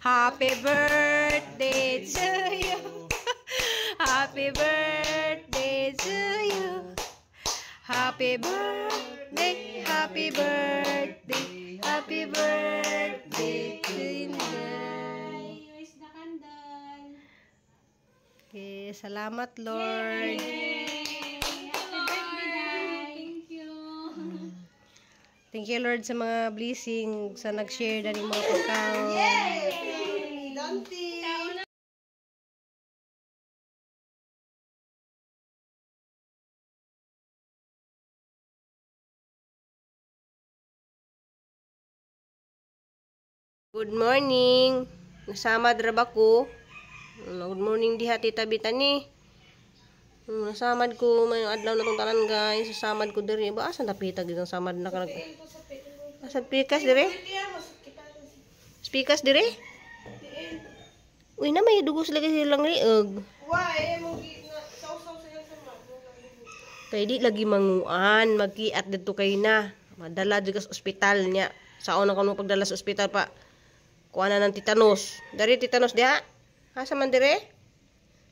Happy birthday to you. Happy birthday to you. Happy birthday, happy birthday, happy birthday to you. Where's the candle? Okay, salamat, Lord. Happy birthday, Day. Thank you. Thank you, Lord, sa mga blessing, sa nag-share na mga pagkaon. Yay! Dante! Good morning. Nasamad ra ba ko? Good morning diha, Tita Bitani. Nasamad ko may adlaw na tong tanan, guys. Nasamad ko diri ba asa napita gid ang samad na kanag. Asa pikas diri? Spikas diri? Uy, na may dugo sila kasi silang liog. Why? Mong na sausaw sa iyang sama. Kay di lagi manguan, magkiat didto kay na. Madala jud ka sa ospital niya. Saon na kamo pagdala sa ospital pa. Kuha na ng tetanus. Dari tetanus diha. Asa man dire?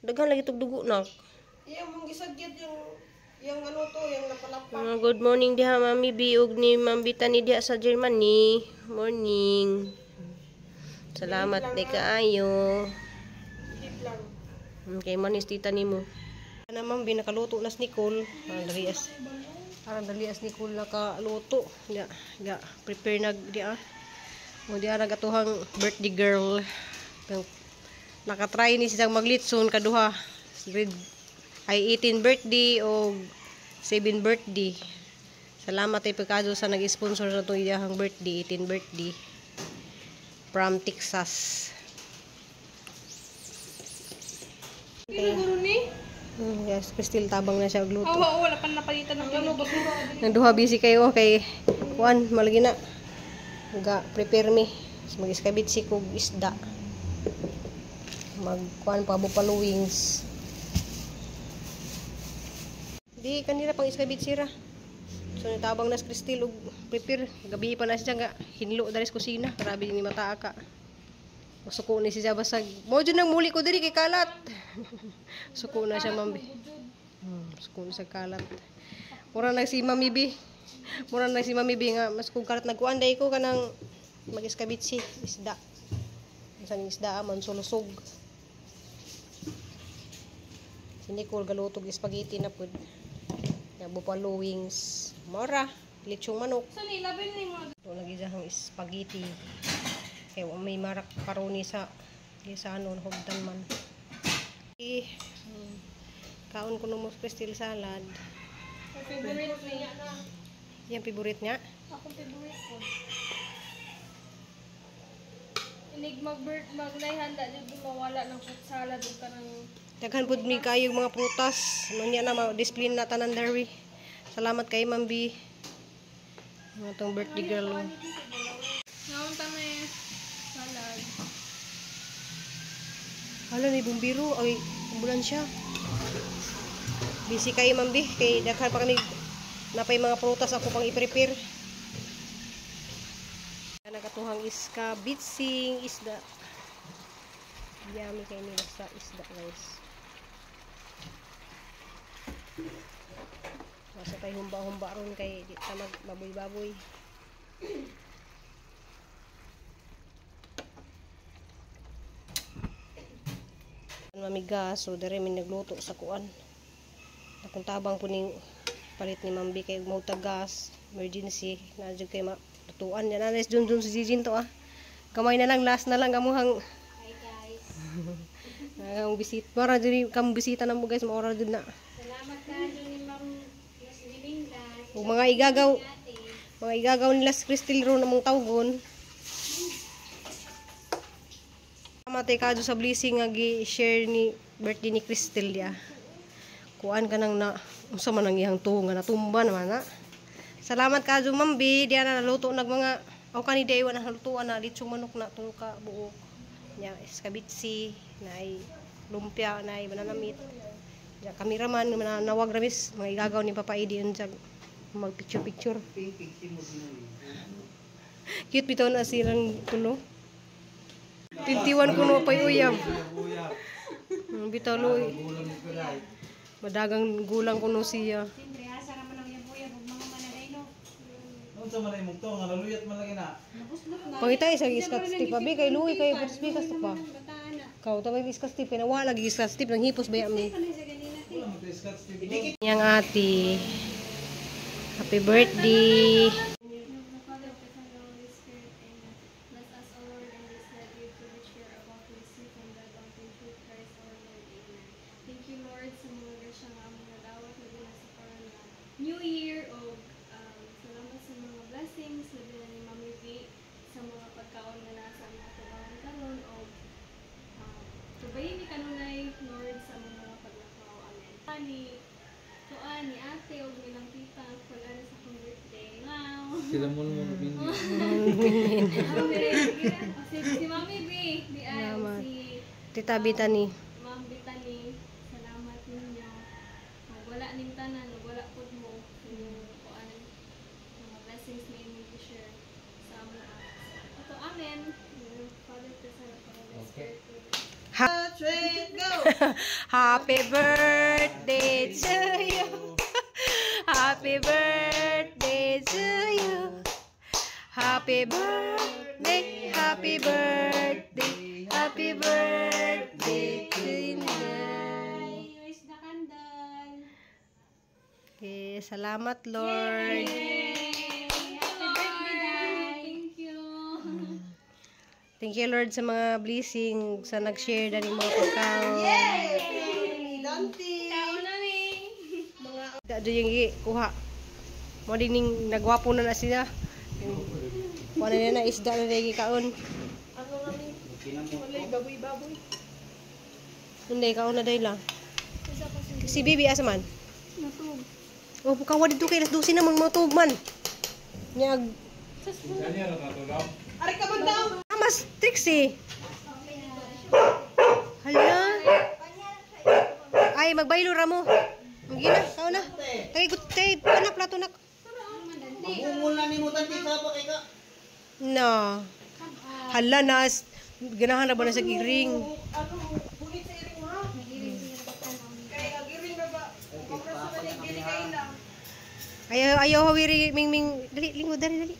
Daghan lagi tug dugo na. Iya mong gisagyat yung ano to, yung napalapa. Good morning diha, Mami B ug ni Ma'am Bitani diha sa Germany. Morning. Salamat di kaayo. Hip lang. Okay, manis tita nimo. Ana Ma'am B nakaluto na si Nicole. Parang dali as. Parang dali as Nicole nakaluto. Ya, ya prepare nag diha. O diha nagatuhang birthday girl. Nakatry ni siyang maglitson kaduha. Grade ay 18 birthday o 7 birthday. Salamat ay pagkado sa nag-sponsor sa itong iyahang birthday, 18 birthday. From Texas. Siguro ni? Yes, Crystal tabang na siya og luto. Oo, wala pa napalitan ng ano, basura. Nang duha busy kayo kay kuan malagi na. Ga prepare me. So, mag-iskabit kog isda. Magkuan pa buffalo wings. Di kanila pang iskabit sira. So nitabang na si Crystal og prepare. Gabi pa na siya nga hinlo diri sa kusina. Grabe ni mata ka. Masuko ni siya basag. Mo jud nang muli ko diri kay kalat. Suko na siya, Ma'am B. Suko na siya kalat. Mura na si Mami B. Mura na si Mami B nga mas kung kalat nagkuan day ko kanang mag-iskabitsi isda. Bisan isda man sulusog. Si Nicole galutog spaghetti na pud. Ya buffalo wings. Mora, lechong manok. So ni labi ni mo. Ito lagi diyang spaghetti. Kaya may marak karoni sa sa ano, hugdan man. Eh, kaon ko mo Crystal salad. Favorite niya. Yan favorite niya. Ako favorite ko. Inig mag-birth magnayhanda jud mawala ng fruit salad ug kanang Daghan pud mi kayo mga prutas. Ano niya na ma-display na tanan diri. Salamat kay Ma'am B. Mga tong birthday girl. Oh. Naon ta may salad. Hala ni bumbiro ay ambulansya. Busy kayo, Ma'am B, kay daghan pa kami napay mga prutas ako pang i-prepare. Nakatuhang iska bitsing isda. Yummy kay nila sa isda, guys. Nasa tayo humba-humba ron kay di ta magbaboy-baboy. Mamigas, so dere mi nagluto sa kuan. Akong tabang po ning palit ni Ma'am B kay mahutag gas, emergency, na jud kay matutuan niya. Nanis dun dun si Jijin to ah. Kamay na lang, last na lang amuhang. Hi guys. Ang bisit. Mara jud kam bisita na mo, guys, maora jud na. Salamat kayo ni Ma'am Naslilinda. Ug mga igagaw nila si Crystal ron among tawgon. Salamat kay kadyo sa blessing nga gi-share ni birthday ni Crystal ya. Kuan ka nang na unsa man ang iyang tuo nga natumba naman na. Salamat kadyo, Ma'am B, diya na naluto nag mga aw kani day wa na nalutuan na litsong manok na tulo ka buok. Nya iskabitsi, naay lumpia, naay banana meat. Ya cameraman manawag ramis mga igagaw ni Papa Edi unsa mag picture picture. Cute bitaw na silang tulo. 21 kuno pay uyab. Bitaw loy. Madagang gulang kuno siya. Siyempre, asa raman ang uyab-uyab ug mga manadaylo. Unsa man ay mugto nga naluyat man lagi na. Nabuslot na. Pangita isang iskat tip abi kay luoy kay bigas pa. Bataan na. Kau ta may iskat tip kay lagi iskat tip nang hipos ba mi. Ano sa ganina ti? Wala man tay scotch tape. Yang ate. Happy birthday. The Father, the Son, and the Holy Spirit, amen. Bless us, O Lord, and this thy gift to which we are about to receive from thy bounty through Christ our Lord. Amen. Thank you, Lord, sa mga grasya nga among nadawat labi na sa karon nga New Year o salamat sa mga blessings labi na ni Mami V sa mga pagkaon nga naa sa among atubangan karon o tubayin ni kanunay Lord sa among mga paglakaw. Amen. Ani tuan ni ate og nilang tita wala na sa akong birthday. Wow. Sila mo mo min. Si Mami B, di ay Salamat. si Tita Bitani. Ma'am Bitani, salamat ninyo. Ug wala ning tanan, ug wala pud mo inyong kuan mga blessings na inyong i-share sa amo. Ato amen. In the name of the Father, the Son, and the Holy Spirit. Amen. Three, go! Happy birthday to you. Happy birthday to you. Happy birthday, happy birthday, happy birthday to you. Here's the candle. Okay, salamat Lord. Happy birthday, Day. Thank you. Thank you Lord sa mga blessing sa nag-share na mga pagkaon. Yay! Dante! Kaon na ni. Da do yung kuha. Mo din ning nagwapo na na sila. Kuha na na isda na lagi kaon. Ano nga ni? Walay baboy-baboy. Hindi kaon na dahil lang. Si Bibi asa man? Natug. Oh, kawa dito kay alas 12 na mang matug man. Nya Ari ka ba daw? ah, mas Trixie. Hala. Ay, magbaylo ra mo. Ang gina, kaon na. Tagay ko tay, pana plato na. Mabungol na nimo tanti sa pa kay ka. Na. Hala na ganahan na ba na sa giring? Ano, bulit sa iring ha? Kay agiring na ba? Kung sa man yung gili kay lang. Ayaw, ayaw hawiri ming ming dali linggo dali dali.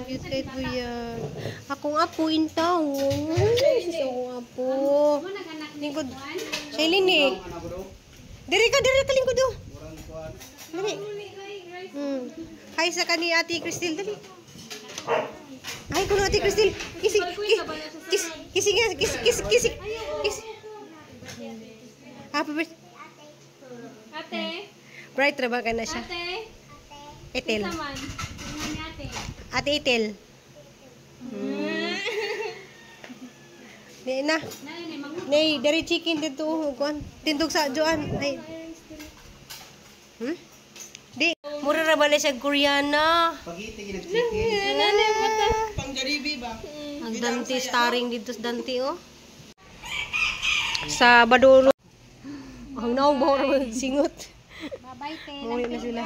Cute kay kuya. Akong apo intaw. Sus, akong apo. Mo nag-anak ni Lingkod. Juan. Shailene eh. Diri ka lingkod oh. Dali. Hi sa kani Ate Cristel dali. Ay kuno Ate Cristel. Kisi kis kisi kis kis kis kis. Happy birthday. Ate, Bright ra ba ka na siya? ate, Etel. kinsa man? Tingnan ni ate. Ate Etel. Ni na. Nani ni mangu. Nay, dari chicken dito oh, kuan. Tindog sa Joan. Ay. Di, mura ra ba na siya Koreana? Pagiti gid chicken. Pang Jollibee ba? Ang Dante starring dito sa Dante oh. Sa Badolo. Ang naong ba ra singot. Bye-bye, te. Muli na sila.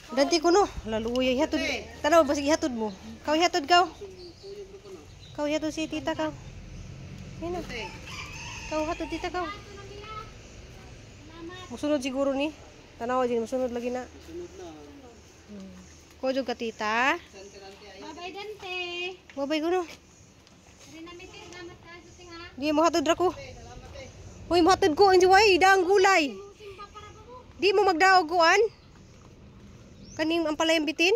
Dante kuno, laluya ihatod. Tanaw basig ihatod mo. Kau ihatod kaw. Kau ihatod si tita kaw. Ayun na. Kau hatod tita kaw. Musunod siguro ni. Tanaw din musunod lagi na. Ko jud ka tita. Bye-bye, Dante. Babay kuno. Rinamite, salamat ka sa ting ha. Di mo hatod ra ko. Hoy, mohatod ko ang way daang gulay. Di mo magdaog kuan. Kaning ang palayang bitin.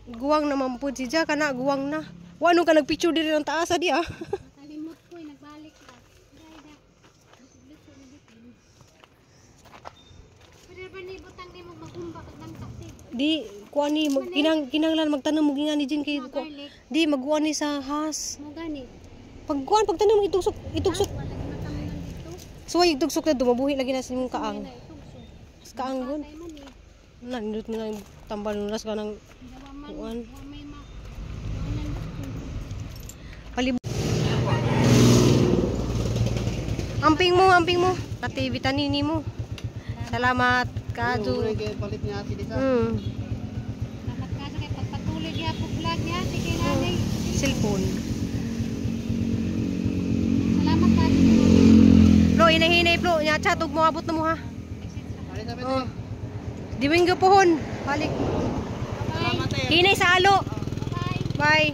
Guwang naman pud si Ja kana guwang na. Wa nung ka nagpicture diri ng taas di ah. Nakalimot ko, eh, nagbalik ba. Dai da. Luto na bitin. Pwede ba ni butang ni mo magumba kag namtak ti? Di kuan ni mag, kinanglan magtanom mo ni Jin kay Garlic. di magkuan ni sa has. Mo gani. Pag kuan pagtanom itugsok itugsok. Wala lagi matamunan dito. Suway itugsok na dumabuhi lagi na sa imong kaang. Na itugso. Sa kaang gun. Patay man eh. Nandot mo na yung tambal nulas ka ng Wa man, kuan. wa may ma. Kuanan dito. Palib amping mo. Ate Vitanini mo. Salamat, Kaju. Palit niya ate dito. Hmm. Salamat ka sa kay pagpatuloy Hatag niya, sige nanay. Cellphone. Salamat ka. Flo, hinahinay Flo. Nya chat ug moabot na mo ha. Oh. Diwinggo pohon. Balik. Bye. Hinay sa alo. Bye. Bye.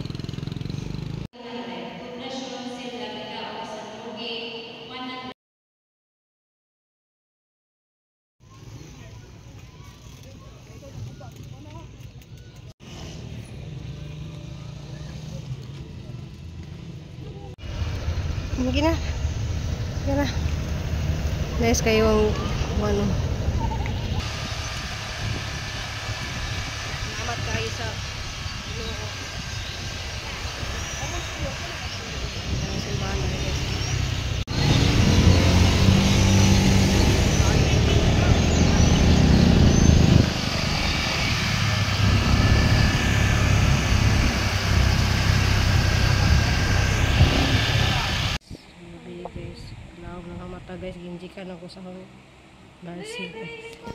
Sige na. Sige na. Nice kayo ang ano. Salamat kayo sa Ginoo. Ang simbahan na guys. Grabe guys. Lawag ng mata guys. Ginjikan ako sa mercy guys.